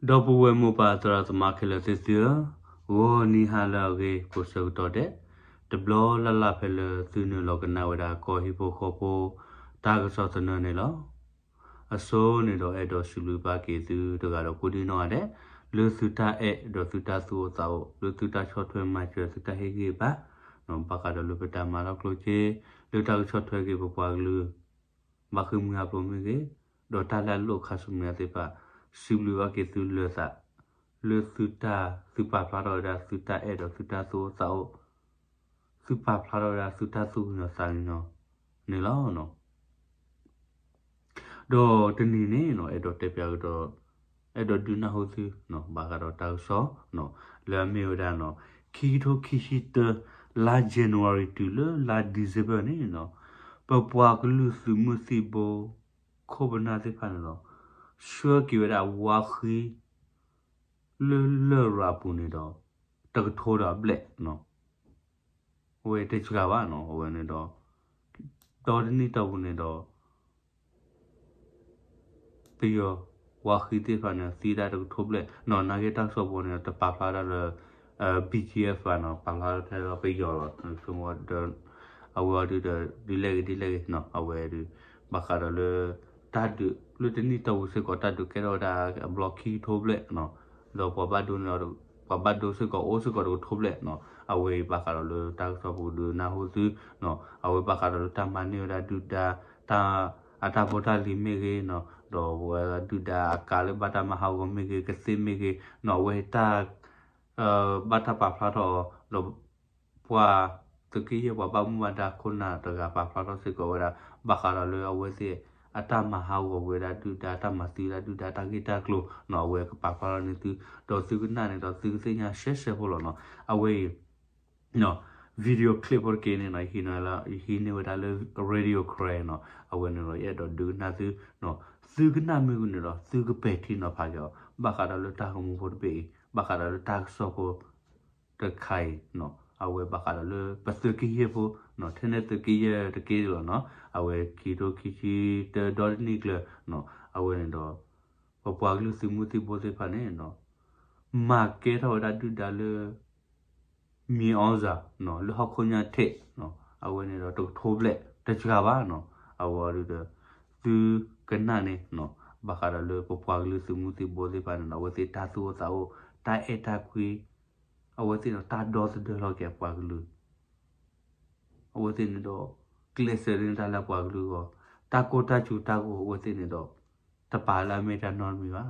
ဒီပုၢ်ဝဲၢ်မိၢ်ပၢ်သရၣ်သမါခဲလၢာ်သ့ၣ်သုဧၢ, ဂီၤနံၤဟါလၢအဂ့ၤကိးဆၢကတီၢ်ဒဲး, တဘျီလၢ်လၢ်ဖဲလၢသုနုာ်လီၤကနၣ်ဝဲဒၣ်ကီၢ်ဟံၣ်ဖိဃီဖိ တၢ်ကစီၣ်သနၢၣ်န့ၣ်လီၤ. အဆိန့ၣ်ဒီးအဲၣ်ဒိးစံးဘျုးဘၣ်က့ၤသုတဂၤဒီးကိးဒံနီၢ်ဂၤဒဲး, လၢသုတၢ်အဲၣ်ဒီးသုတၢ်သူၣ်အိၣ်သးအိၣ်, လၢသုတၢ်ဆီၣ်ထွဲမၤစၢၤသုတၢ်ဟ့ၣ်ဂံၢ်ဘါ, ဘၣ်ဃးဒီးလၢပတၢ်မၤလီၢ်ကျိၣ်စ့, လၢတၢ်ကဆီၣ်ထွဲက့ၤပပှၤကလုာ် ဘၣ်ဃ့ၢ်မှံဟးဖျိးမ့ၢ်ဂ့ၤ, ဒီးတၢ်လၢအလိၣ်ခါဆူမဲာ်ညါသ့ၣ်တဖၣ်, စံးဘျုးဘၣ်က့ၤသုလၢာ်သး, လၢသုတၢ်, သုပာ်ဖျါထီၣ်ဝဲဒၣ်သုတၢ်အဲၣ်ဒီးသုတၢ်သူၣ်အိၣ်သးအိၣ်, သုပာ်ဖျါထီၣ်ဝဲဒၣ်သုတၢ်သူၣ်ကညီၤသးကညီၤန့ၣ်လီၤ. ဒီးတနံၤန့ၣ်နီၤ အဲၣ်ဒိးတဲပၠးကဒီး, အဲၣ်ဒိးဒုးနၢ်ဟူသု ဘၣ်ဃးဒီးတၢ်ကစီၣ် လၢအမ့ၢ်ဝဲဒၣ်နီၤ ခံကထိခံဆံတၢ လါ January တုၤလၢလါ December န့ၣ်နီၤ ပပှၤကလုာ်သုးမုၢ်သံၣ်ဘိ ခိၣ်ပနၢ်သ့ၣ်တဖၣ်န့ၣ်ဒီး ဆှၢက့ၤဝဲဒၣ်ဝါဃံ လၢလရာ်ပူၤန့ၣ်ဒီး တကထိဒီးအဘျဲၣ်နီၤ အဝဲတစှၤဘၣ်နီၤ အဝဲန့ၣ်ဒီး ဒီတနံၣ်တီၢ်ပူၤန့ၣ်ဒီး ပယီၤဝါဃံသ့ၣ်တဖၣ်န့ၣ် သံဒၣ်တကထိဘျဲၣ်နီၤ နာ်က့တၢ်ကစီၣ်ဖိန့ၣ် တပာ်ဖျါဒၣ်လၢ BGF ဘၣ်နီၤ ပာ်ဖျါထဲလီၤပယီၤလီၤ အဝဲအီၤဒုးဒီး ဒ်လဲၣ်ဂ့ၤဒ်လဲၣ်ဂ့ၤနီၤ အဝဲဒုး ဘၣ်ဃးဒီးလၢ တၢ်ဒုးလၢတနံၣ်တီၢ်ပူၤစ့ၢ်ကီး တၢ်ဒုးကဲထီၣ်ဝဲဒၣ်အဘျီခံကထိဘျဲၣ်နီၤ ဒီးပှၤဘၣ်ဒိန့ၣ်ဒီး ပှၤဘၣ်ဒိစ့ၢ်ကီးအိၣ်စ့ၢ်ကီးတကထိဘျဲၣ်နီၤ အဝဲအံၤဘၣ်ဃးဒီးလၢတၢ်ကစီၣ်ပူၤဒုးနၢ်ဟူသုနီၤ အဝဲဘၣ်ဃးဒီးလၢတၢ်မၤန့ၢ်ဝဲဒၣ်ဒုၣ်ဒါ တၢ် အတၢ်ဖိတၢ်လံၤမ့ၢ်ဂ့ၤနီၤ ဒီးပဝဲဒုၣ်ဒါအကါလၢဘၣ်တၢ်မၤဟးဂီၤမ့ၢ်ဂ့ၤ ကသ့ၣ်မ့ၢ်ဂ့ၤနီၤ အဝဲတၢ် ဘၣ်တၢ်ပာ်ဖျါထီၣ်အီၤ ဒီး ပှၤသုးက့ယဲၢ်ပှၤဘၣ်မူဘၣ်ဒါခိၣ်နၢ်တဂၤပာ်ဖျါထီၣ်စ့ၢ်ကီးဝဲဒၣ် ဘၣ်ဃးဒီးလၢအဝဲသ့ၣ် အတၢ်မၤဟးဂီၤဝဲဒၣ်ဒုၣ်ဒါ တၢ်မၤသံဝဲဒၣ်ဒုၣ်ဒါတၢ်ဂ့ၢ်တၢ်ကျိၤနီၤ အဝဲကပာ်ဖျါထီၣ်န့ၢ်သု ဒီးသုကနၣ်န့ၣ်ဒီးသုကသ့ၣ်ညါရှဲရှဲဖိလီၤနီၤ အဝဲအံၤ video clip ဖိတက့ၢ်န့ၣ်နီၤ ယဟံးန့ၢ်ဝဲဒၣ်လၢ Radio Karen နီၤ အဝဲန့ၣ်ဒီးယအဲၣ်ဒိးဒုးကနၣ်သု သုကနၣ်မ့ၢ်ဝံၤန့ၣ်ဒီး သုကပဲာ်ထံနီၤဖးက့ၤအီၤ ဘၣ်ဃးဒီးလၢတၢ်ဂီၤမူဖိတဘ့ၣ်အံၤ ဘၣ်ဃးဒီးလၢတၢ်ကစီၣ်ဖိ တခါအံၤနီၤ အဝဲဘၣ်ဃးဒီးလၢပသုးက့ယဲၢ်ဖိနီၤ ထဲန့ၣ်သုးက့ယဲၢ်တက့ၢ်လီၤနီၤ အဝဲခံကထိခံဆံတၢဒီတနံၣ်ကျၢၤနီၤ အဝဲန့ၣ်ဒီး ပပှၤကလုာ်သုးမုၢ်သံၣ်ဘိသ့ၣ်တဖၣ်န့ၣ်နီၤ မၤကဲထီၣ်ဝဲဒၣ်ဒုၣ်ဒါလၢ မံၤအီစၢ်နီၤ လၢဟီၣ်ခိၣ်ညါထဲနီၤ အဝဲန့ၣ်ဒီးတကထိဘျဲၣ် တစှၤဘၣ်နီၤ အဝဲအီၤဒုးဒီး သုကနၣ်န့ၣ်နီၤ ဘၣ်ဃးဒီးလၢပပှၤကလုာ်သုးမုၢ်သံၣ်ဘိသ့ၣ်တဖၣ်န့ၣ်နီၤ အဝဲသ့ၣ်တၢ်သူၣ်အိၣ်သးအိၣ် တၢ်အဲၣ်တၢ်ကွံ အဝဲသ့ၣ်ဒီးတၢ်ဒီသဒၢလီၤက့ၤအပှၤကလုာ် အဝဲသ့ၣ်န့ၣ်ဒီး ကျဲးစၢးန့ၢ်တၢ်လၢအပှၤကလုာ်အဂီၢ် တၢ်ကိၢ်တၢ်စူၤတၢ်ဂီၤအဝဲသ့ၣ်န့ၣ်ဒီး တပာ်လၢအမ့ၢ်တၢ်နီတမံၤဘၣ်နီၤ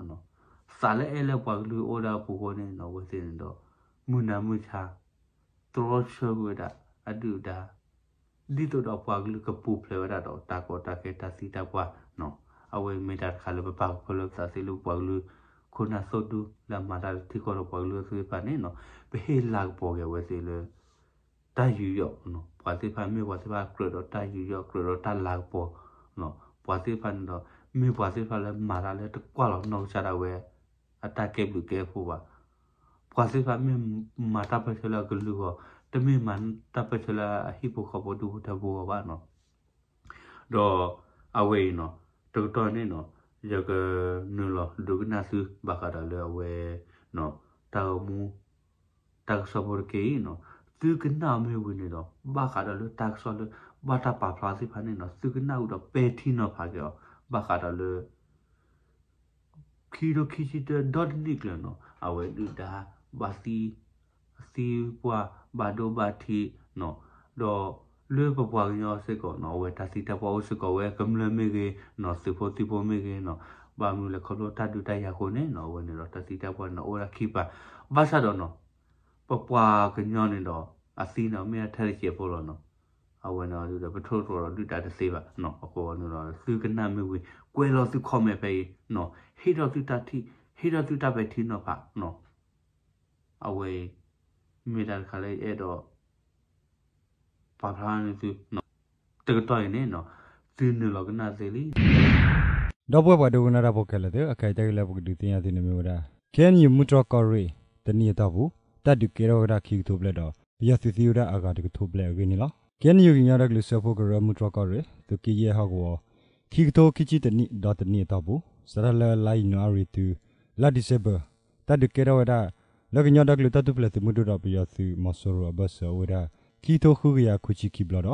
သးလၢအဲၣ်လၢပှၤကလုာ်အိၣ်ဒၣ်အပူၤဃိန့ၣ်နီၤ အဝဲသ့ၣ်န့ၣ်ဒီး မုၢ်နၤမုၢ်ဆါ တြီဆၢကွံာ်ဝဲဒၣ် အဒုၣ်အဒါ ဒ်သိးဒီးပှၤကလုာ်ကပူၤဖျဲးဝဲဒၣ်ဒီး တၢ်ကီတၢ်ခဲတၢ်သံတၢ်ပှၢ်နီၤ အဝဲမ့ၢ်တၢ်တခါလၢပပာ်ကဖၢလၢပသးသ့လၢပှၤကလုာ် ခိၣ်နၢ်သိၣ်ဒူ လၢအမၤတၢ်လၢထံကီၢ်ဒီးပှၤကလုာ်သ့ၣ်တဖၣ်န့ၣ်နီၤ ပဟ့ၣ်လၤကပီၤက့ၤအဝဲသ့ၣ်လၢ တၢ်ယူးယီၣ်နီၤ ပှၤသ့ၣ်တဖၣ်မ့ၢ်ပှၤသ့ၣ်တဖၣ်ကြၢးဒီးတၢ်ယူးယီၣ် ကြၢးဒီးတၢ်လၤကပီၤနီၤ ပှၤသ့ၣ်တဖၣ်န့ၣ်ဒီး မ့ၢ်ပှၤသ့ၣ်တဖၣ်လၢမၤတၢ်လၢတကွၢ်လီၤနီၢ်ကစၢ်ဒၣ်ဝဲ အတၢ်ကဲဘျုးကဲဖှိၣ်ဘၣ် ပှၤသ့ၣ်တဖၣ်မ့ၢ်မၤတၢ်ပၢၢ်ဆၢလၢအကလုာ်အဂီၢ် တမ့ၢ်မၤတၢ်ပၢၢ်ဆၢလၢအဟံၣ်ဖိဃီဖိဒူၣ်ဖိထၢဖိအဂီၢ်ဘၣ်နီၤ ဒီးအဝဲအံၤနီၤ တကတီၢ်န့ၣ်နီၤ ယကနုာ်လီၤဒုးကနၣ်သု ဘၣ်ဃးဒီးလၢအဝဲ တၢ်ဂီၤမူ တၢ်ကစီၣ်ဖိတက့ၢ်နီၤ သုကနၣ်အီၤမ့ၢ်ဝံၤန့ၣ်ဒီး ဘၣ်ဃးဒီးလၢတၢ်ကစီၣ်လၢ ဘၣ်တၢ်ပာ်ဖျါသ့ၣ်တဖၣ်န့ၣ်နီၤ သုကနၣ်ဝံၤဒီးပဲာ်ထံနီၤဖးက့ၤအီၤ ဘၣ်ဃးဒီးလၢ ခံကထိခံဆံတၢဒီတနံၣ်ကျၢၤနီၤ အဝဲဒုၣ်ဒါ ဘၣ်သံ သံပှၢ် ဘၣ်ဒိဘၣ်ထံးနီၤ ဒီးလၢပပှၤကညီစ့ၢ်ကီးနီၤ အဝဲတၢ်သံတၢ်ပှၢ်အိၣ်စ့ၢ်ကီးဝဲ ကမျၢၢ်မ့ၢ်ဂ့ၤနီၤ သုးဖိသံၣ်ဖိမ့ၢ်ဂ့ၤနီၤ ဘၣ်မနုၤလဲၣ်ခီဖျိတၢ်ဒုးတၢ်ယၤအဃိန့ၣ်နီၤ အဝဲန့ၣ်ဒီးတၢ်သံတၢ်ပှၢ်န့ၣ်အိၣ်ဝဲဒၣ်ခံပၤ ဘၣ်ဆၣ်ဒီးနီၤ ပပှၤကညီန့ၣ်ဒီး အသံန့ၣ်မ့ၢ်ထဲတစဲးဖိလီၤနီၤ အဝဲန့ၣ်ဒီးပထိၣ်သတြီၤဒီးဒုၣ်ဒါတသ့ဘၣ်နီၤ အဃိန့ၣ်ဒီး သုကနၣ်မ့ၢ်ဝံၤ ကွဲးလီၤသု comment ဖဲအံၤနီၤ ဟ့ၣ်ထီၣ်သုတၢ်ထံၣ် ဟ့ၣ်ထီၣ်သုတၢ်ပဲာ်ထံနီၤဖးနီၤ အဝဲအံၤ မ့ၢ်တၢ်တခါလၢယအဲၣ်ဒိး ပာ်ဖျါန့ၢ်သု တကတီၢ်အံၤန့ၣ်နီၤ သုနုာ်လီၤကနၣ်သ့လံ ဒီပုၢ်ဝဲၢ်ပှၤဒိကနၣ်တၢ်ဖိခဲလၢာ်သ့ၣ် အခဲအံၤတၢ်ဂ့ၢ်လၢပကဒုးသ့ၣ်ညါသုန့ၣ်မ့ၢ်ဝဲဒၣ် KNU မုၢ်တြီၢ်ကီၢ်ရ့ၣ် တနံၣ်အတီၢ်ပူၤ တၢ်ဒုးကဲထီၣ်ဝဲဒၣ်ခံကထိဘျဲၣ်ဒီး ပယီၤသုးသံဝဲဒၣ်အဂၤတကထိဘျဲၣ်အဂ့ၢ်န့ၣ်လီၤ. KNU ကညီဒီကလုာ်စၢဖှိၣ်ကရၢ မုၢ်တြီၢ်ကီၢ်ရ့ၣ် သုးက့ယဲၢ်ဟီၣ်ကဝီၤ ခံကထိခံဆံတနံၣ်ဒီးတနံၣ်အတီၢ်ပူၤ စးထီၣ်လၢလါယနူၤအါရံၤတုၤ လါဒံၣ်စ့ဘၢၣ် တၢ်ဒုးကဲထီၣ်ဝဲဒၣ် လၢကညီဒီကလုာ်တၢ်ထူၣ်ဖျဲးသုးမုၢ်ဒိၣ်ဒီးပယီၤသုးမီၤစိရိၤအဘၢၣ်စၢၤအိၣ်ဝဲဒၣ် ခံကထိဃုကယၤဃုဆံခံဘျီဒီး ပယီၤ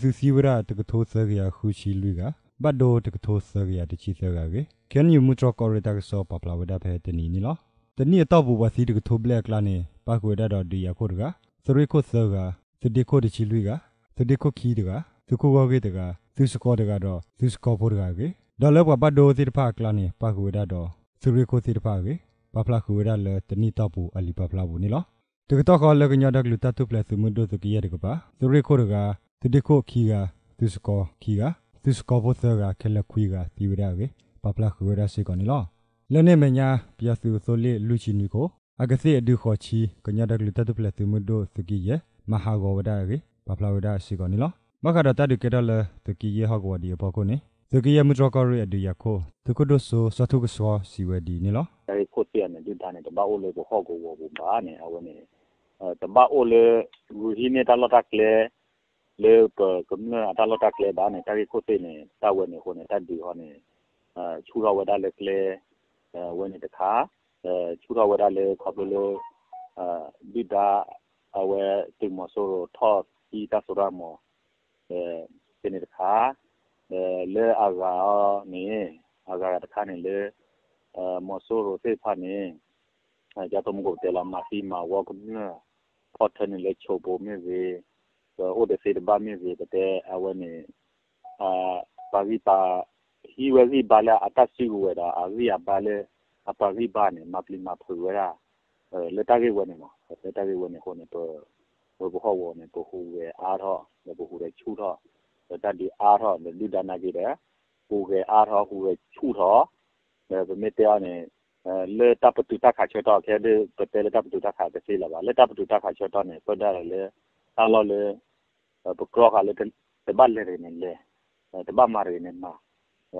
သုးသံဝဲဒၣ်တကထိသၢကယၤဃုဆံလွံၢ်ဂၤ, ဘၣ်ဒိတကထိသၢကယၤတဆံသၢဂၤအဂ့ၢ် ခ့ၣ်အဲၣ်ယူၣ် မုၢ်တြီၢ်ကီၢ်ရ့ၣ်တၢ်ကစီၣ်ပာ်ဖျါဝဲဒၣ်ဖဲတနံၤန့ၣ်လီၤ. တနံၣ်အတီၢ်ပူၤပှၤသံတကထိဘျဲၣ်အကျါန့ၣ် ပၣ်ဃုာ်ဝဲဒၣ်ဒီးဒုးယၤခိၣ်တဂၤ, သုးရ့ၣ်ခိၣ်သၢဂၤ, သုးဒ့ခိၣ်တဆံလွံၢ်ဂၤ, သုးဒ့ခိၣ်ခံတဂၤ, သုးခိၣ်ဂီၢ်ဂ့ၢ်တဂၤ, သုးစကီၤတဂၤဒီးသုးစကီၤဖိတဂၤအဂ့ၢ်, ဒီးလၢပှၤဘၣ်ဒိသ့ၣ်တဖၣ်အကျါန့ၣ် ပၣ်ဃုာ်ဝဲဒၣ်ဒီး သုးရ့ၣ်ခိၣ်သ့ၣ်တဖၣ်အဂ့ၢ် ပာ်ဖျါဃုာ်ဝဲဒၣ်လၢတနံၣ်တီၢ်ပူၤအလံာ်ပာ်ဖျါအပူၤန့ၣ်လီၤ. တကတီၢ်ဃီလၢကညီဒီကလုာ်တၢ်ထူၣ်ဖျဲးသုးမုၢ်ဒိၣ်သုးက့ယဲၢ်တကပၤ, သုးရ့ၣ်ခိၣ်တဂၤ, သုးဒ့ခိၣ်ခံဂၤ, သုးစကီၤခံဂၤ, သုးစကီၤဖိသၢဂၤ ခဲလၢာ်ခွံဂၤသံဝဲဒၣ်အဂ့ၢ် ပာ်ဖျါဃုာ်ဝဲဒၣ်စ့ၢ်ကီးန့ၣ်လီၤ. လၢန့ၣ်အမဲာ်ညါ ပယီၤသုးအသိလ့ၣ်လွံၢ်ဆံနွံခိၣ်, အကသ့ၣ်အဒုဃိးဆံ ကညီဒီကလုာ်တၢ်ထူၣ်ဖျဲးသုးမုၢ်ဒိၣ်သုးက့ယဲၢ် မၤဟးဂီၤဝဲဒၣ်အဂ့ၢ် ပာ်ဖျါဝဲဒၣ်စ့ၢ်ကီးန့ၣ်လီၤ. ဘၣ်ဃးဒီးတၢ်ဒုးကဲထီၣ်လၢသုးက့ယဲၢ်ဟီၣ်ကဝီၤဒံးအဖီခိၣ်န့ၣ် သုးက့ယဲၢ်မုၢ်တြီၢ်ကီၢ်ရ့ၣ်အဒုးယၤခိၣ် သုးခိၣ်ဒိၣ်စိစီၤထူကဆှီစံးဝဲဒ်န့ၣ်လီၤ. တၢ်ဂ့ၢ်ခိၣ်သ့ၣ်အန့ၣ် ဒုၣ်ဒါန့ၣ် တဘၣ်အိၣ်လၢပဟီၣ်ကဝီၤပူၤဘၣ်န့ၣ် အဝဲန့ၣ် တဘၣ်အိၣ်လၢ ဂုာ်ဟံးန့ၢ်တၢ်လီၢ်တၢ်ကျဲ လၢပကမျၢၢ်အတၢ်လီၢ်တၢ်ကျဲဘၣ်န့ၣ် တၢ်ဂ့ၢ်ခိၣ်သ့ၣ်န့ၣ် တၢ်ဝဲန့ၣ်အဃိန့ၣ် တၢ်ဒုးဟီန့ၣ် ဆူၣ်ထီၣ်ဝဲဒၣ်လၢကျဲ ဝဲန့ၣ်တခါ ဆူၣ်ထီၣ်ဝဲဒၣ်လၢခီဖျိလၢ ဒုၣ်ဒါ အဝဲသုးမီၤစိရိၤထီၣ်သံတၢ်စိတၢ်ကမီၤ ဖဲန့ၣ်တခါ လၢအဂၤန့ၣ် အဂၤတခါန့ၣ်လၢ မီၤစိရိၤသ့ၣ်တဖၣ်န့ၣ် ဒ်သိးမူခိၣ်ပတဲလီၤ မၤသံမၤဝီကမျၢၢ် ဖီၣ်ထၢန့ၣ်လၢဆိးဘိမ့ၢ်ဂ့ၤ ပအိၣ်တသ့တဘၣ်မ့ၢ်ဂ့ၤ ပတဲအဝဲန့ၣ် ပာ်ဂံၢ်ပာ် ဟံးဝဲဂံၢ်ဘါလၢအတၢ်စုကဝဲၤဒီး အဂံၢ်အဘါလၢ အပာ်ဂံၢ်ဘါန့ၣ် မၤပျံၤမၤဖုးဝဲဒၣ် လၢတၢ်ဂ့ၢ်ဝဲန့ၣ်လီၤ. လၢတၢ်ဂ့ၢ်ဝဲန့ၣ်အဃိန့ၣ် ပ ပဟီၣ်ကဝီၤန့ၣ် ပဟူးဂဲၤအါထီၣ် ဒီးပဟူးဂဲၤဆူၣ်ထီၣ် ဒီးတၢ်ဒုးအါထီၣ် ဒီးဒုၣ်ဒါနာ်က့ဒီး ဟူးဂဲၤအါထီၣ် ဟူးဂဲၤဆူၣ်ထီၣ် ဒီးပမ့ၢ်တဲအီၤန့ၣ် လၢတၢ်ပတုာ်တၢ်ခးဆၢကတီၢ် ခဲဒ်ပတဲလၢတၢ်ပတုာ်တၢ်ခးတသ့လၢၤဘၣ် လၢတၢ်ပတုာ်တၢ်ခးဆၢကတီၢ်န့ၣ် ပၢဒၣ်လၢ တၢ်လီၢ်လၢ ပကြီဃာ်လၢ တဘၣ်လဲၤတဂ့ၤန့ၣ်လဲၤ တဘၣ်မၤတဂ့ၤန့ၣ်မၤ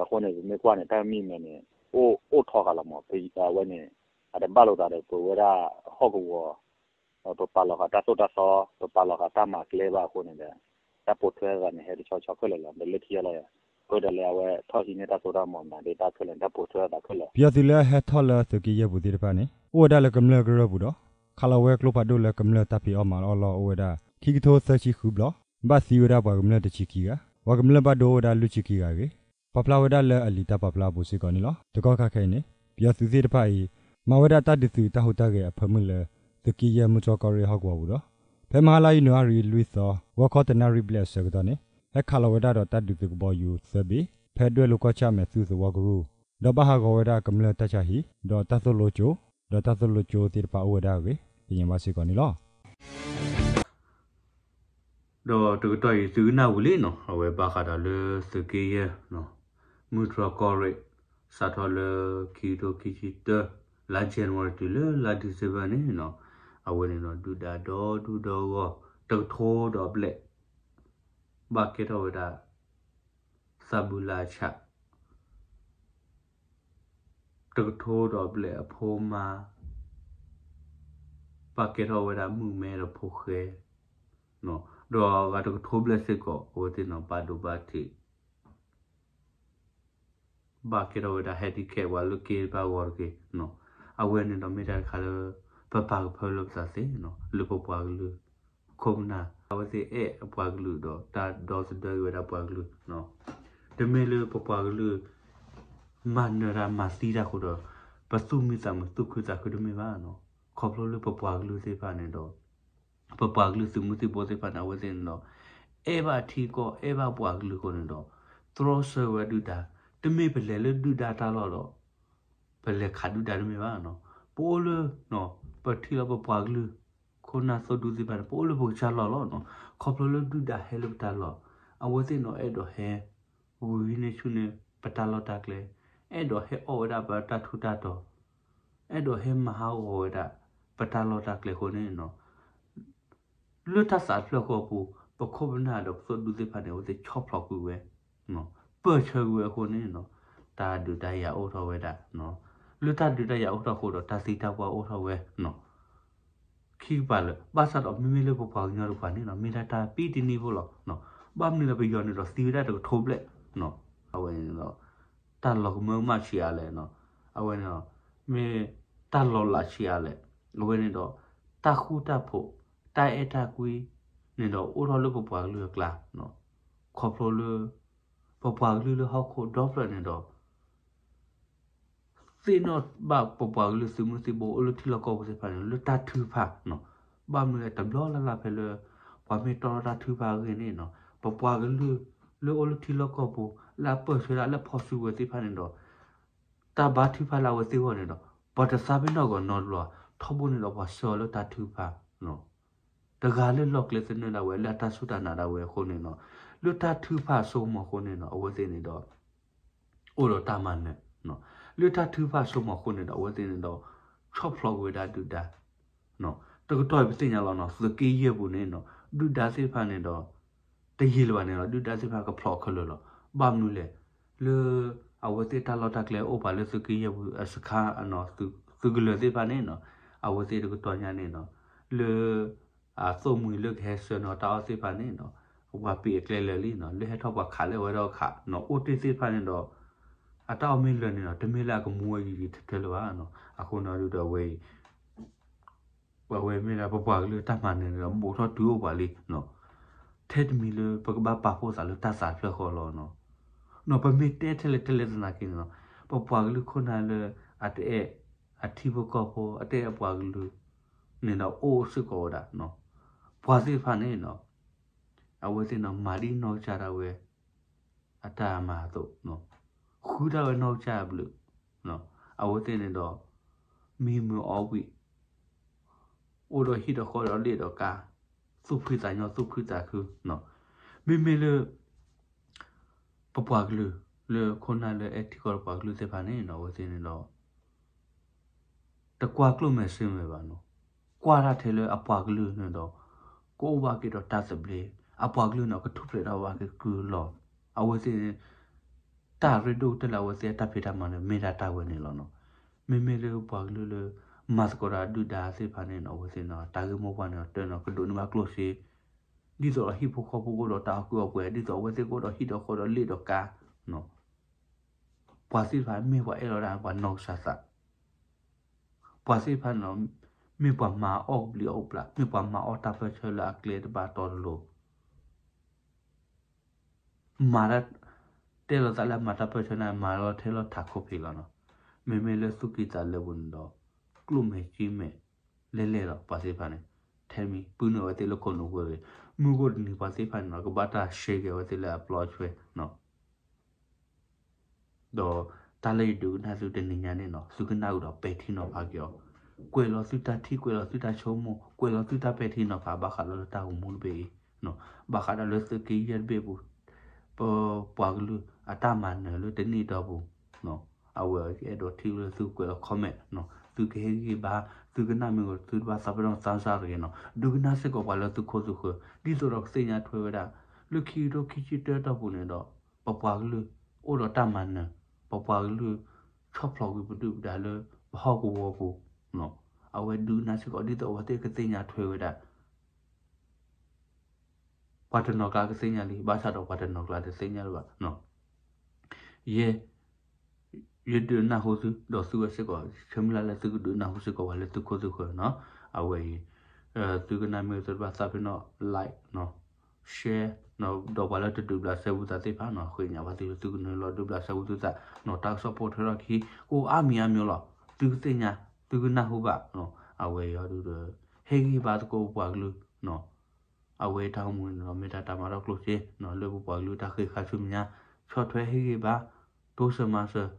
အဃိန့ၣ် ပမ့ၢ်ကွၢ်န့ၣ် တၢ်မံၤမဲာ်န့ၣ် အိၣ်အိၣ်ထီဃာ်လီၤမး အဝဲန့ၣ် အတဘၣ်လိာ်သးဒီးပဝဲဒၣ်ဟီၣ်ကဝီၤ ပပာ်လီၤဃာ်တၢ်သိၣ်တၢ်သီ ပပာ်လီၤဃာ်တၢ်မၤကျဲဘၣ်အဃိန့ၣ်ဒီး တၢ်ပိာ်ထွဲသးန့ၣ် ဟဲတဆီဆီခဲလၢာ်လီၤ. ဒီးလၢခံအလီၤ ပၢဒၣ်လၢအဝဲထီၣ်ဟံးန့ၢ်တၢ်စိတၢ်ကမီၤမၤဒ်တၢ်ခဲလၢာ်န့ၣ် တၢ်ပိာ်ထွဲသးခဲလၢာ် ပယီၤသုးလၢဟဲထီၣ်လၢသုးက့ယဲၢ်ပူၤသ့ၣ်တဖၣ်န့ၣ် အိၣ်ဝဲဒၣ်လၢကမျၢၢ်ကရၢၢ်ပူၤဒီး ခးလီၤဝဲကျိဖးဒိၣ်လၢကမျၢၢ်တၢ်ဖံးအီၣ်မၤအီၣ်လီၢ်အိၣ်ဝဲဒၣ် ခံကထိသၢဆံဃုဘျီ, ဘၣ်သံဝဲဒၣ်ပှၤကမျၢၢ်တဆံခံဂၤ, ပှၤကမျၢၢ်ဘၣ်ဒိအိၣ်ဝဲဒၣ်လွံၢ်ဆံခံဂၤအဂ့ၢ် ပာ်ဖျါဝဲဒၣ်လၢအလံာ်တၢ်ပာ်ဖျါအပူၤစ့ၢ်ကီးန့ၣ်လီၤ. တကီၢ်ခါခဲအံၤန့ၣ် ပယီၤသုးသ့ၣ်တဖၣ်အံၤ မၤဝဲဒၣ်တၢ်ဒုးသုးတၢ်ဟူးတၢ်ဂဲၤအဖၢမုၢ်လၢ သုးက့ယဲၢ်မုၢ်တြီၢ်ကီၢ်ရ့ၣ်ဟီၣ်ကဝီၤပူၤဒီး ဖဲမဟါလါယနူၤအါရံၤလွံၢ်သီ ဂီၤခီတနၣ်ရံၣ်ဘျဲၣ်အဆၢကတီၢ်န့ၣ် ဟဲခးလီၤဝဲဒၣ်ဒီးတၢ်ဒုးသုးကဘီယူၤသၢဘ့ၣ် ဖဲဒွဲၣ်လိၤကီၢ်ဆၣ်မဲာ်သူၣ်သဝီကရူၢ် ဒီးဘၣ်ဟးဂီၤဝဲဒၣ်ကမျၢၢ်တၢ်ဆါဟံၣ် ဒီးတၢ်သိၣ်လိကၠိ ဒီးတၢ်သိၣ်လိကၠိသ့ၣ်တဖၣ်အိၣ်ဝဲဒၣ်အဂ့ၢ် သ့ၣ်ညါဘၣ်စ့ၢ်ကီးန့ၣ်လီၤ. ဒီးတကတီၢ်အံၤသုကနၣ်ဝံၤလံနီၤ အဝဲဘၣ်ဃးဒီးလၢသုးက့ယဲၢ် မုၢ်တြီၢ်ကီၢ်ရ့ၣ် စးထီၣ်လၢခံကထိခံဆံတၢ လါ January တုၤလၢလါ December န့ၣ်နီၤ အဝဲန့ၣ်ဒီး ဒုၣ်ဒါဒီဒူၣ်ဒီဂီၢ် တကထိဒီးဘျဲၣ် ဘၣ်ကဲထီၣ်ဝဲဒၣ် သးဘုလါဆး တကထိဒီးဘျဲၣ်အဖိမါ ဘၣ်ကဲထီၣ်ဝဲဒၣ်မုၣ်မဲဒီးဖိဃဲ ဒီးအဂၤတကထိဘျဲၣ်စ့ၢ်ကီး အဝဲသ့ၣ်န့ၣ် ဘၣ်ဒိဘၣ်ထံး ဘၣ်ကဲထီၣ်ဝဲဒၣ် handicap ပှၤလၢက့ၤဘၣ်ဂီၤတက့ၢ်. အဝဲန့ၣ်ဒီးမ့ၢ်တၢ်တခါလၢ ပပာ်ကဖၢလၢပသးသ့နီၤ လၢပပှၤကလုာ် ခိၣ်ပနၢ် အဝဲသ့ၣ်အဲၣ်အပှၤကလုာ်ဒီးတၢ်ဒီသဒၢက့ၤဝဲဒၣ်ပှၤကလုာ် တမ့ၢ်လၢပပှၤကလုာ် မၤနၢၤတၢ်မၤသံတၢ်ဃိဒီး ပသူၣ်မံသးမုာ်သူၣ်ခုသးခုတမ့ၢ်ဘၣ်နီၤ ခီဖျိလၢပပှၤကလုာ်သ့ၣ်တဖၣ်န့ၣ်ဒီး ပပှၤကလုာ်သုးမုၢ်သံၣ်ဘိသ့ၣ်တဖၣ်န့ၣ် အဝဲသ့ၣ်န့ၣ်ဒီး အဲၣ်ဘၣ်ထံကီၢ်အဲၣ်ဘၣ်ပှၤကလုာ်အဃိန့ၣ်ဒီး တြီဆၢဝဲဒုၣ်ဒါ တမ့ၢ်ပလဲၤလၢဒုၣ်ဒါတၢ်လီၢ်ဒီး ပလဲၤခးဒုၣ်ဒါတမ့ၢ်ဘၣ်နီၤ ပအိၣ်လၢ ပထံၣ်လီၤပပှၤကလုာ် ခိၣ်နၢ်သိၣ်ဒူသ့ၣ်တဖၣ်န့ၣ် ပအိၣ်လၢပကစၢ်လီၢ်လီၤနီၤ ခီဖျိလၢဒုၣ်ဒါဟဲလၢပတၢ်လီၢ် အဝဲသ့ၣ်န့ၣ်အဲၣ်ဒိးဟဲ ဂုာ်ဟံးန့ၢ်ဆူၣ်န့ၢ်ပတၢ်လီၢ်တၢ်ကျဲ အဲၣ်ဒိးဟဲအီၣ်ဝဲဒၣ်ပတၢ်ထူးတၢ်တီၤ အဲၣ်ဒိးဟဲမၤဟးဂီၤဝဲဒၣ် ပတၢ်လီၢ်တၢ်ကျဲအဃိန့ၣ်နီၤ လၢတၢ်သးတဖျၢၣ်ဃီအပူၤ ပခိၣ်ပနၢ်ဒီးပသိၣ်ဒူသ့ၣ်တဖၣ်န့ၣ် အဝဲသ့ၣ်ဆီၣ်ဖျိးကွံာ်ဝဲ ပၢၢ်ဆၢကွံာ်ဝဲအဃိန့ၣ်နီၤ တၢ်ဒုးတၢ်ယၤအိၣ်ထီၣ်ဝဲဒၣ် လၢတၢ်ဒုးတၢ်ယၤအိၣ်ထီၣ်အဃိဒီး တၢ်သံတၢ်ပှၢ်အိၣ်ထီၣ်ဝဲ ခံကပၤလၢာ် ဘၣ်ဆၣ်ဒီးမ့မ့ၢ်လၢပပှၤကညီတကပၤန့ၣ်နီၤ မ့ၢ်ဒၣ်တၢ်ပံတနံၤဖိလီၤ. ဘၣ်မနုၤလၢပယီၤန့ၣ်ဒီးသံဝဲဒၣ်တကထိဘျဲၣ် အဝဲန့ၣ်ဒီး တၢ်လီၤကမၢကမၣ်ဆံးအါလဲၣ်နီၤ အဝဲန့ၣ်ဒီး မ့ၢ်တၢ်လီၤလးဆံးအါလဲၣ်. အဝဲန့ၣ်ဒီး တၢ်ဃူတၢ်ဖိး တၢ်အဲၣ်တၢ်ကွံန့ၣ်ဒီး အိၣ်ထီၣ်လၢပပှၤကလုာ်အကျါ, ခီဖျိလၢ ပပှၤကလုာ်လၢဟီၣ်ခိၣ်ဒီဖျၢၣ်န့ၣ်ဒီး သ့ၣ်နီၣ်ဘၣ်ပပှၤကလုာ်သုးမုၢ်သံၣ်ဘိအိၣ်လၢထံလီၢ်ကီၢ်ပူၤသ့ၣ်တဖၣ်န့ၣ် လၢတၢ်ထုကဖၣ်, ဘၣ်မနုၤလဲၣ်တဘျီလၢ်လၢ်ဖဲလၢ ပှၤမ့ၢ်တီထီၣ်တၢ်ထုကဖၣ်အဂ့ၢ်န့ၣ်, ပပှၤကလုာ်လၢအိၣ်လၢထံလီၢ်ကီၢ်ပူၤ လၢအပၢၢ်ဆၢဒၣ်လၢဖီၣ်စုကဝဲၤသ့ၣ်တဖၣ်န့ၣ်ဒီး တၢ်ဘါထုကဖၣ်လၢအဝဲသ့ၣ်အဂီၢ်န့ၣ်ဒီး ပှၤတသးပ့ၤနီၣ်ကီးနီတဘျီ, ထီဘိန့ၣ်ဒီးပှၤဆှၢအီၤလၢတၢ်ထုကဖၣ် တဂၤလၢလီၢ်ကျဲသနၢၣ်ဒၣ်ဝဲ လၢအတၢ်စူၢ်တၢ်နာ်ဒၣ်ဝဲအဃိန့ၣ်, လၢတၢ်ထုကဖၣ်အစိကမီၤအဃိန့ၣ်ဒီး အဝဲသ့ၣ်န့ၣ်ဒီး အိၣ်ဒီးတၢ်မၤနၢၤ, လၢတၢ်ထုကဖၣ်အစိကမီၤအဃိန့ၣ်ဒီး အဝဲသ့ၣ်န့ၣ်ဒီး ဆီၣ်ဖျိးကွံာ်ဝဲဒၣ်ဒုၣ်ဒါ, တကတီၢ်အံၤပသ့ၣ်ညါလီၤနီၤ သုးက့ယဲၢ်ပူၤန့ၣ်နီၤ ဒုၣ်ဒါသ့ၣ်တဖၣ်န့ၣ်ဒီး တယံာ်လၢၤဘၣ်န့ၣ်လီၤ ဒုၣ်ဒါသ့ၣ်တဖၣ်ကဖျိးခဲလၢာ်လီၤ. ဘၣ်မနုၤလဲၣ်, လၢ အဝဲသ့ၣ်တၢ်လီၢ်တၢ်ကျဲအိၣ်ပာ်လၢသုးက့ယဲၢ်ပူၤအစခါနီၤ သုးကလၢၤသ့ၣ်တဖၣ်န့ၣ်နီၤ အဝဲသ့ၣ်တကတီၢ်ညါန့ၣ်နီၤ လၢ အသိၣ်မှံၤလၢကဟဲဆှၢနီၤတၢ်အီၣ်သ့ၣ်တဖၣ်န့ၣ်နီၤ ပှၤပံးအကျဲလၢာ်လံနီၤ လၢဟဲထီၣ်ပှၤခးလၢအဝဲဒီးခးနီၤ အိၣ်တ့ၢ်သ့ၣ်တဖၣ်န့ၣ်ဒီး အတၢ်အီၣ်မ့ၢ်လၢာ်န့ၣ်နီၤ တမ့ၢ်လၢအကမူဝဲယံာ်ယံာ်ထဲထဲလၢၤဘၣ်နီၤ အဃိနီၤဒုဒီးအဝဲအံၤ ပဝဲမ့ၢ်ဒၣ်ပပှၤကလုာ်တၢ်မၤနၢၤန့ၣ်ဒီး ဘူးထီၣ်တုၤအိၣ်ပှၤလံနီၤ ထဲတမံၤလၢပကဘၣ်ပာ်ဖှိၣ်သးလၢတၢ်သးဖျၢၣ်ဃီလီၤနီၤ နီၤ ပမ့ၢ်တဲထဲလဲၣ်ထဲလဲၣ်သနာ်က့န့ၣ်နီၤ ပပှၤကလုာ်ခိၣ်နၢ်လၢ အတအဲၣ် အထံဖိကီၢ်ဖိ အတအဲၣ်အပှၤကလုာ်န့ၣ်ဒီး အိၣ်စ့ၢ်ကီးဝဲဒၣ်နီၤ ပှၤသ့ၣ်တဖၣ်န့ၣ်နီၤ အဝဲသ့ၣ်နီၤ မၤဒ်နီၢ်ကစၢ်ဒၣ်ဝဲ အတၢ်မၤအသိး, ဃုဒၣ်ဝဲနီၢ်ကစၢ်အဘျုး, အဝဲသ့ၣ်န့ၣ်ဒီး မံမုာ်အီၣ်ဝံၣ်, အိၣ်ဒီးဟံၣ်ဒီးဃီဒီးလ့ၣ်ဒီးကါ, သူၣ်ဖှံသးညီသူၣ်ခုသးခု, မ့မ့ၢ်လၢ ပပှၤကလုာ် လၢခိၣ်နၢ်လၢအဲၣ်ထံကီၢ်ဒီးပှၤကလုာ်သ့ၣ်တဖၣ်န့ၣ်နီၤ အဝဲသ့ၣ်န့ၣ်ဒီး တကွၢ်ကျိၣ်မဲာ်စ့မဲာ်ဘၣ်နီၤ, ကွၢ်တၢ်ထဲလၢအပှၤကလုာ်န့ၣ်ဒီး ကအိၣ်ဘၣ်က့ၤဒီးတၢ်သဘျ့, အပှၤကလုာ်န့ၣ် ကထူၣ်ဖျဲးထီၣ်ဘၣ်က့ၤကုၢ်လီၤ. အဝဲသ့ၣ် တၢ်ရ့ဒိၣ်ကတၢၢ်လၢအဝဲသ့ၣ်အတၢ်ဖံးတၢ်မၤန့ၣ် မ့ၢ်ဒၣ်တၢ်ဝဲန့ၣ်လီၤနီၤ. မ့မ့ၢ်လၢပှၤကလုာ်လၢ မၤသကိးတၢ်ဒုၣ်ဒါသ့ၣ်တဖၣ်န့ၣ်နီၤ အဝဲသ့ၣ်နီၤ တၢ်ဂ့ၢ်မိၢ်ပှၢ်န့ၣ် တၢ်နီၤ ကဒိးန့ၢ်ဘၣ်ကျိၣ်စ့, ဒ်သိးဒီးဟံၣ်ဖိဃီဖိကအိၣ်ဒီးတၢ်အီၣ်ကုၢ်အီၣ်ပှဲၤ, ဒ်သိးအဝဲသ့ၣ်ကအိၣ်ဒီးဟံၣ်ဒီးဃီဒီးလ့ၣ်ဒီးကါ ပှၤသ့ၣ်တဖၣ်မ့ၢ်ပှၤအဲၣ်လီၤဒၣ်ပှၤနီၢ်ကစၢ်သး, ပှၤသ့ၣ်တဖၣ်န့ၣ်လီၤ, မ့ၢ်ပှၤမၤအီၣ်ကဘျံးအီၣ်ကဘျၣ်, မ့ၢ်ပှၤမၤအီၣ်တၢ်ပၢၢ်ဆၢလၢအကျဲတဘၣ်တီတလိၤ, မၤတၢ်, တဲလိာ်သးလၢအမၤတၢ်ပၢၢ်ဆၢန့ၣ် မၤလီၤထဲလီၤထးခိၣ်ဖံးလီၤနီၤ. မ့မ့ၢ်လၢသူၣ်ကံၢ်သးလဲပူၤန့ၣ်ဒီး ကျိၣ်မဲာ်စ့မဲာ် လဲၣ်လဲၣ်လီၤ ပှၤသ့ၣ်တဖၣ်န့ၣ်, ထဲတမံၤ ပုၢ်နုာ်အဝဲသ့ၣ်လၢခိၣ်နူာ်ဝဲ, မုၢ်ဂီၢ်တနံၤပှၤသ့ၣ်တဖၣ်န့ၣ်နီၤ ကဘၣ်တၢ်ရှဲက့ၤအဝဲသ့ၣ်လၢအပျီအဆွဲနီၤ. ဒီးတၢ်လၢယဒုးကနၣ်သုတနံၤညါန့ၣ်နီၤ သုကနၣ်အုးဒီးပဲာ်ထံနီၤဖးက့ၤအီၤ, ကွဲးလီၤသုတၢ်ထံၣ် ကွဲးလီၤသုတၢ်ဆိကမိၣ် ကွဲးလီၤသုတၢ်ပဲာ်ထံနီၤဖး ဘၣ်ဃးဒီးလၢတၢ်ဂီၤမူတဘ့ၣ်အံၤ, ဘၣ်ဃးဒီးလၢသုးက့ယဲၢ်တဘ့ၣ်ပူၤ, ပပှၤကလုာ်အတၢ်မၤနၢၤလၢတနံၣ်အတီၢ်ပူၤ အဝဲအဲၣ်ဒိးထံၣ်လၢသုကွဲးလီၤ comment နီၤ သုကဟ့ၣ်ဂံၢ်ဘါ, သုကနၣ်မ့ၢ်ဂ့ၤ သုတဘၣ်သးပ့ၤနီၣ်သးစၢ်တဂ့ၤနီၤ ဒုးကနၣ်စ့ၢ်ကီးပှၤလၢသုခိၣ်သုဃၢၤ ဒ်သိးဒီးကသ့ၣ်ညါထွဲဝဲဒၣ် လၢခံကထိခံဆံတၢအတီၢ်ပူၤန့ၣ်ဒီး ပပှၤကလုာ်အိၣ်ဒီးတၢ်မၤနၢၤ, ပပှၤကလုာ်ဆီၣ်ဖျိးကွံာ်ပဒုၣ်ပဒါလၢ ပဟီၣ်ကဝီၤပူၤ, အဝဲဒုးကနၣ်စ့ၢ်ကီး ဒ်သိးအဝဲသ့ၣ်ကသ့ၣ်ညါထွဲဝဲဒၣ် ပှၤတနီၤကျါကသ့ၣ်ညါလံ ဘၣ်ဆၣ်ဒီးပှၤတနီၤကျါတသ့ၣ်ညါလၢၤဘၣ်. ယဲ ယဒုးနၢ်ဟူသု ဒီးသုဝဲစ့ၢ်ကီး ဆၢမုၢ်လၢ်လၢသုကဒုးနၢ်ဟူစ့ၢ်ကီးပှၤလၢသုခိၣ်သုဃၢၤနီၤ. အဝဲအံၤ သုကနၣ်မ့ၢ်သုတဘၣ်သးပ့ၤနီၣ် like နီၤ share နီၤ ဒီးပှၤလၢတဒုးဘျးစဲဘူးသးသ့ၣ်တဖၣ်နီၤ ဃ့ညါဘၣ်သု သုကနုာ်လီၤဒုးဘျးစဲဘူးသုသးနီၤ တၢ်ကစီၣ်ပိာ်ထွဲထီၣ်ခံ ကအိၣ်အါမံၤအါမံၤလီၤ. သုကသ့ၣ်ညါ သုကနၢ်ဟူဘၣ်နီၤ အဝဲအံၤဒုးဒီး ဟ့ၣ်ဂံၢ်ဘါသကိးပပှၤကလုာ်နီၤ အဝဲတၢ်အိၣ်မူန့ၣ်ဒီး မ့ၢ်တၢ်တၢ်မၤထီၣ်ကျိၣ်စ့နီၤ လၢပပှၤကလုာ်တၢ်ဃ့ခါဆူမဲာ်ညါ ဆီၣ်ထွဲဟ့ၣ်ဂံၢ်ဘါ တိစၢၤမၤစၢၤ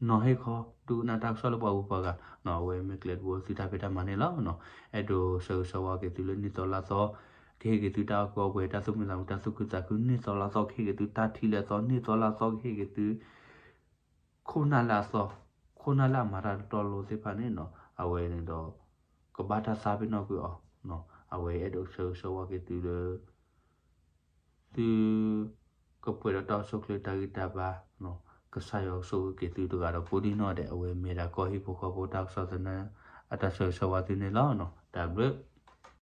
နီၤဟ့ၣ်ခီ ဒုးကနၣ်တၢ်ကစီၣ်လၢပှၤဂုၤပှၤဂၤနီၤ အဝဲမ့ၢ်ကျဲတဘိသုတၢ်ဖံးတၢ်မၤန့ၣ်လီၤနီၤ. အဲၣ်ဒိးဆၢဂ့ၤဆၢဝါက့ၤသုလၢနံၣ်သီလါသီ ကဟ့ၣ်က့ၤသုတၢ်အီၣ်ကုၢ်အီၣ်ပှဲၤ တၢ်သူၣ်မံသးမုာ် တၢ်သူၣ်ခုသးခု နံၣ်သီလါသီ ကဟ့ၣ်က့ၤသုတၢ်ထံၣ်လၢအသီ နံၣ်သီလါသီ ကဟ့ၣ်က့ၤသု ခိၣ်နၢ်လၢအသီ ခိၣ်နၢ်လၢအမၤတၢ်တတီလိၤသ့ၣ်တဖၣ်န့ၣ်နီၤ အဝဲန့ၣ်ဒီး ကဘၣ်တၢ်သးပ့ၤနီၣ်ကွံာ်အီၤနီၤ အဝဲအဲၣ်ဒိးဆၢဂ့ၤဆၢဝါက့ၤသုလၢ သုကပှဲၤဒီးတၢ်အိၣ်ဆူၣ်အိၣ်ချ့တၢ်ဂံၢ်တၢ်ဘါနီၤ ကစၢ်ယွၤကဆိၣ်ဂ့ၤက့ၤသုတဂၤဒီးကိးဒံၣ်နီၣ်ဒဲး အဝဲမ့ၢ်ဒၣ်ကီၢ်ဟံၣ်ဖိဃီဖိတၢ်ကစီၣ်သနၢၣ် အတၢ်ဆၢဂ့ၤဆၢဝါသုန့ၣ်လီၤနီၤ တၢ်ဘျုး